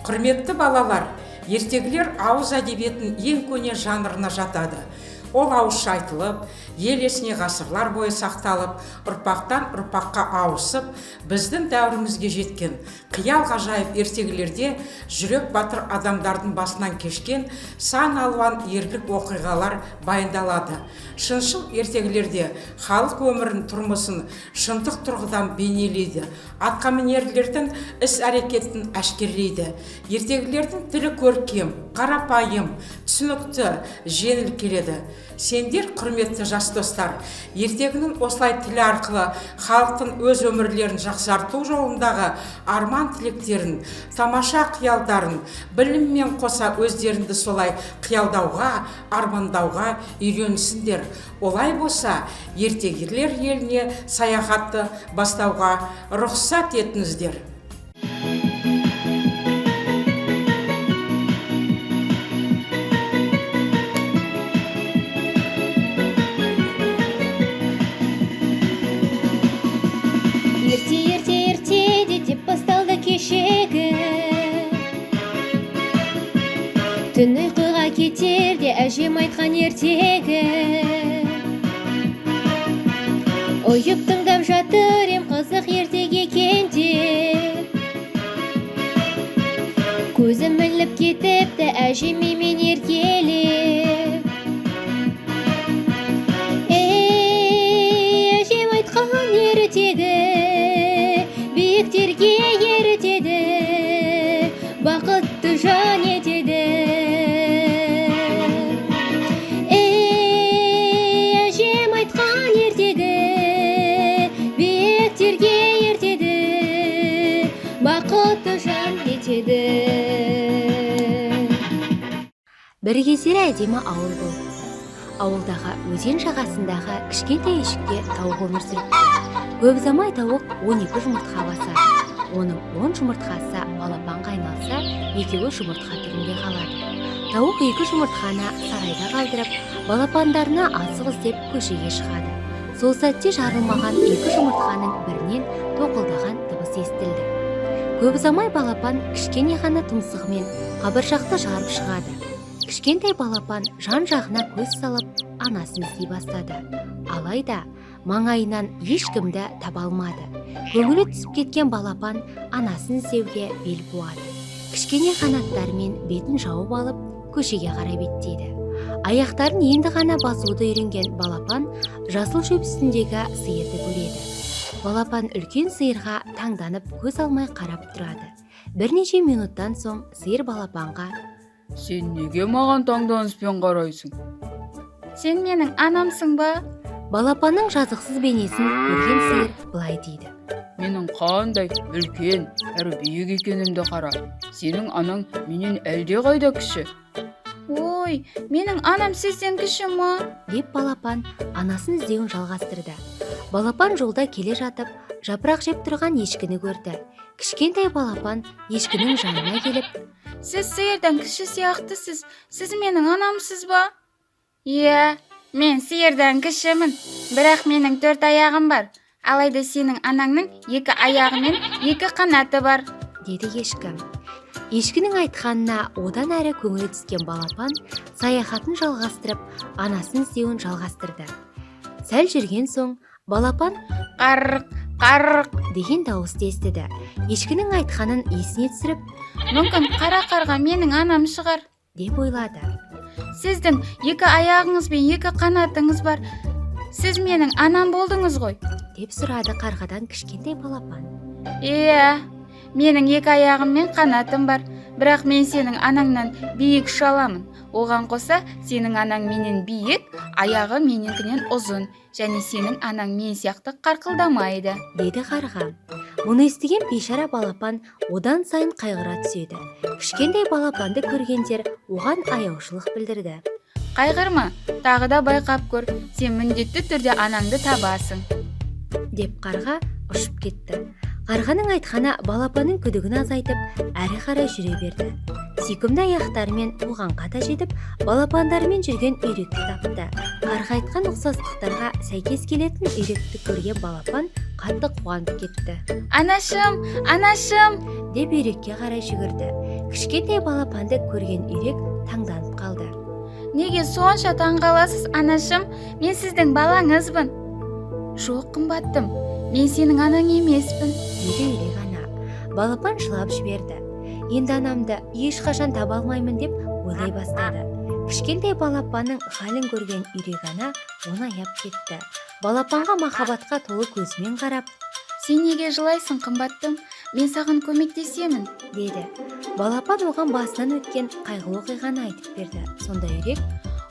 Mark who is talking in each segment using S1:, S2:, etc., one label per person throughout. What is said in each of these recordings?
S1: Құрметті балалар, ертегілер ауыз әдебиетінің ең көне жанрына жатады. Ол ауызша айтылып, ел есіне ғасырлар бойы сақталып, ұрпақтан ұрпаққа ауысып, біздің дәуірімізге жеткен қиял ғажайып ертегілерде жүрек батыр адамдардың басынан кешкен сан алуан ерлік оқиғалар баяндалады. Шыншыл ертегілерде халық өмірін, тұрмысын шындық тұрғыдан бейнелейді, атқамінерлердің іс-әрекетін әшкерелейді. Ертегілердің тілі көркем, қарапайым, түсінікті, жеңіл келеді. Сендер, құрметті жас достар, ертегінің осылай тілі арқылы халықтың өз өмірлерін жақсарту жолындағы арман тілектерін, тамаша қиялдарын біліммен қоса өздеріңді солай қиялдауға, армандауға үйренсіңдер. Олай болса, ертегілер еліне саяхатты бастауға рұқсат етіңіздер.
S2: Ерте, ерте, ертеде деп басталды кешегі. Түн ұйқыға кетерде әжем айтқан ертегі. Ұйып тыңдап жатыр ем, қызық ертегі екен деп. Көзім ілініп кетіпті әжеме мен еркелеп. Ей, әжем айтқан ертегі биіктерге ертеді, бақытты жан етеді. Ей, әжем айтқан ертегі биіктерге ертеді, бақытты жан етеді.
S3: Бір кездері әдемі ауыл болыпты. Ауылдағы өзен жағасындағы кішкентай үйшікте тауық өмір сүріпті. Көп ұзамай тауық 12 жұмыртқа басады. Оның 10 жұмыртқасы балапанға айналса, екеуі жұмыртқа түрінде қалады. Тауық екі жұмыртқаны сарайда қалдырып, балапандарына азық іздеп көшеге шығады. Сол сәтте жарылмаған екі жұмыртқаның бірінен тоқылдаған дыбыс естілді. Көп ұзамай балапан кішкене ғана тұмсығымен қабыршақты жарып шығады. Кішкентай балапан жан жағына көз салып, анасын іздей бастады. Алайда маңайынан ешкімді таба алмады. Көңілі түсіп кеткен балапан анасын іздеуге бел буады. Кішкене қанаттарымен бетін жауып алып, көшеге қарай беттейді. Аяқтарын енді ғана басуды үйренген балапан жасыл шөп үстіндегі сиырды көреді. Балапан үлкен сиырға таңданып көз алмай қарап тұрады. Бірнеше минуттан соң сиыр балапанға:
S4: Сен неге маған таңданыспен қарайсың?
S5: Сен менің анамсың ба?
S3: Балапанның жазықсыз бейнесін көрген сиыр былай дейді:
S4: Менің қандай үлкен әрі биік екенімді қара. Сенің анаң менен әлдеқайда кіші.
S5: Ой, менің анам сізден кіші ма?
S3: деп балапан анасын іздеуін жалғастырды. Балапан жолда келе жатып, жапырақ жеп тұрған ешкіні көрді. Кішкентай балапан ешкінің жанына келіп:
S5: Сіз сиырдан кіші сияқтысыз. Сіз менің анамсыз ба? Иә, мен сиырдан кішімін, бірақ менің төрт аяғым бар. Алайда сенің анаңның екі аяғы мен екі қанаты бар.
S3: деді ешкі. Ешкінің айтқанына одан әрі көңілі түскен балапан саяхатын жалғастырып, анасын іздеуін жалғастырды. Сәл жүрген соң балапан
S5: Қарқ, қарқ!
S3: деген дауысты естіді. Ешкінің айтқанын есіне түсіріп:
S5: Мүмкін, қара қарға менің анам шығар.
S3: деп ойлады.
S5: Сіздің екі аяғыңыз бен екі қанатыңыз бар. Сіз менің анам болдыңыз ғой?
S3: деп сұрады қарғадан кішкентай балапан.
S5: Иә, менің екі аяғым мен қанатым бар, бірақ мен сенің анаңнан биік ұша аламын. Оған қоса, сенің анаң менен биік, аяғы менікінен ұзын және сенің анаң мен сияқты қарқылдамайды.
S3: деді қарға. Мұны естіген бейшара балапан одан сайын қайғыра түседі. Кішкентай балапанды көргендер оған аяушылық білдірді.
S5: Қайғырма, тағы да байқап көр, сен міндетті түрде анаңды табасың.
S3: деп қарға ұшып кетті. Қарғаның айтқаны балапанның күдігін азайтып, әрі қарай жүре берді. Сүйкімді аяқтарымен тоғанға да жетіп, балапандарымен жүрген үйректі тапты. Қарға айтқан ұқсастықтарға сәйкес келетін үйректі көрген балапан қатты қуанып кетті.
S5: Анашым, анашым!
S3: Деп үйрекке қарай жүгірді. Кішкентай балапанды көрген үйрек таңданып қалды.
S5: Неге сонша таңғаласыз, анашым? Мен сіздің балаңызбын. Жоқ, қымбаттым, мен сенің анаң емеспін.
S3: Деді үйрек ана. Балапан жылап жіберді. Енді анамды ешқашан таба алмаймын деп ойлай бастады. Кішкентай балапанның халін көрген үйрек ана оны аяп кетті. Балапанға махаббатқа толы көзімен қарап,
S5: Сен неге жылайсың, қымбаттым? Мен саған көмектесемін.
S3: Деді. Балапан оған басынан өткен қайғылы оқиғаны айтып берді. Сонда үйрек: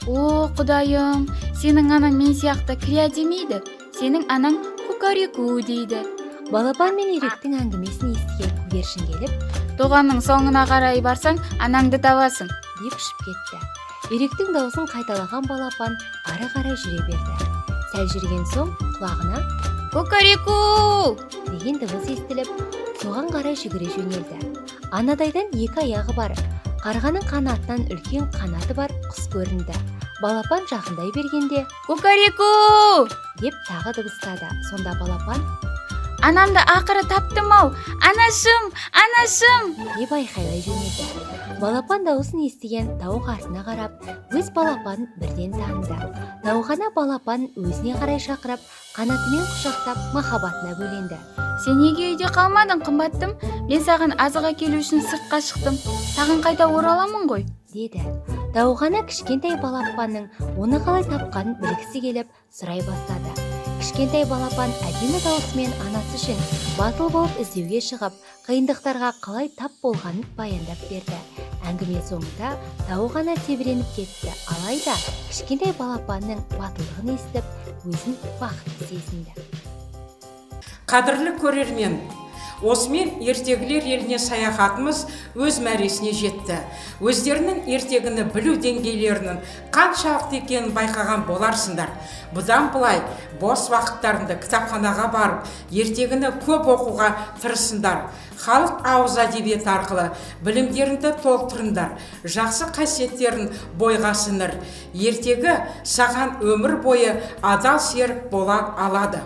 S5: О, құдайым, сенің анаң мен сияқты кря демейді. Сенің анаң кукареку дейді.
S3: Балапан мен үйректің әңгімесін естіген көгершін келіп,
S5: Тоғанның соңына қарай барсаң, анаңды табасың.
S3: Деп ұшып кетті. Үйректің даусын қайталаған балапан ары қарай жүре берді. Сәл жүрген соң құлағына
S5: Кукареку!
S3: Деген дыбыс естіліп, соған қарай жүгіре жөнелді. Анадайдан екі аяғы бар, қарғаның қанатынан үлкен қанаты бар құс көрінді. Балапан жақындай бергенде,
S5: Кукареку!
S3: Деп тағы дыбыстады. Сонда балапан:
S5: Анамды ақыры таптым ау! Анашым, анашым!
S3: Деп айқайлай жөнелді. Балапан дауысын естіген тауық артына қарап, өз балапанын бірден таныды. Тауық ана балапанын өзіне қарай шақырып, қанатымен құшақтап, махаббатына бөленді.
S5: Сен неге үйде қалмадың, қымбаттым? Мен саған азық әкелу үшін сыртқа шықтым. Саған қайта ораламын ғой.
S3: Деді. Тауық ана кішкентай балапанның оны қалай тапқанын білгісі келіп, сұрай бастады. Кішкентай балапан әдемі дауысымен анасы үшін батыл болып іздеуге шығып, қиындықтарға қалай тап болғанын баяндап берді. Әңгіме соңында тауық ана тебіреніп кетті. Алайда кішкентай балапанның батылдығын естіп, өзін бақытты сезінді.
S1: Қадірлі көрермен, осымен ертегілер еліне саяхатымыз өз мәресіне жетті. Өздерінің ертегіні білу деңгейлерінің қаншалықты екенін байқаған боларсыңдар. Бұдан былай бос уақыттарында кітапханаға барып, ертегіні көп оқуға тырысыңдар. Халық ауыз әдебиеті арқылы білімдеріңді толықтырыңдар, жақсы қасиеттерін бойға сіңір. Ертегі саған өмір бойы адал серік бола алады.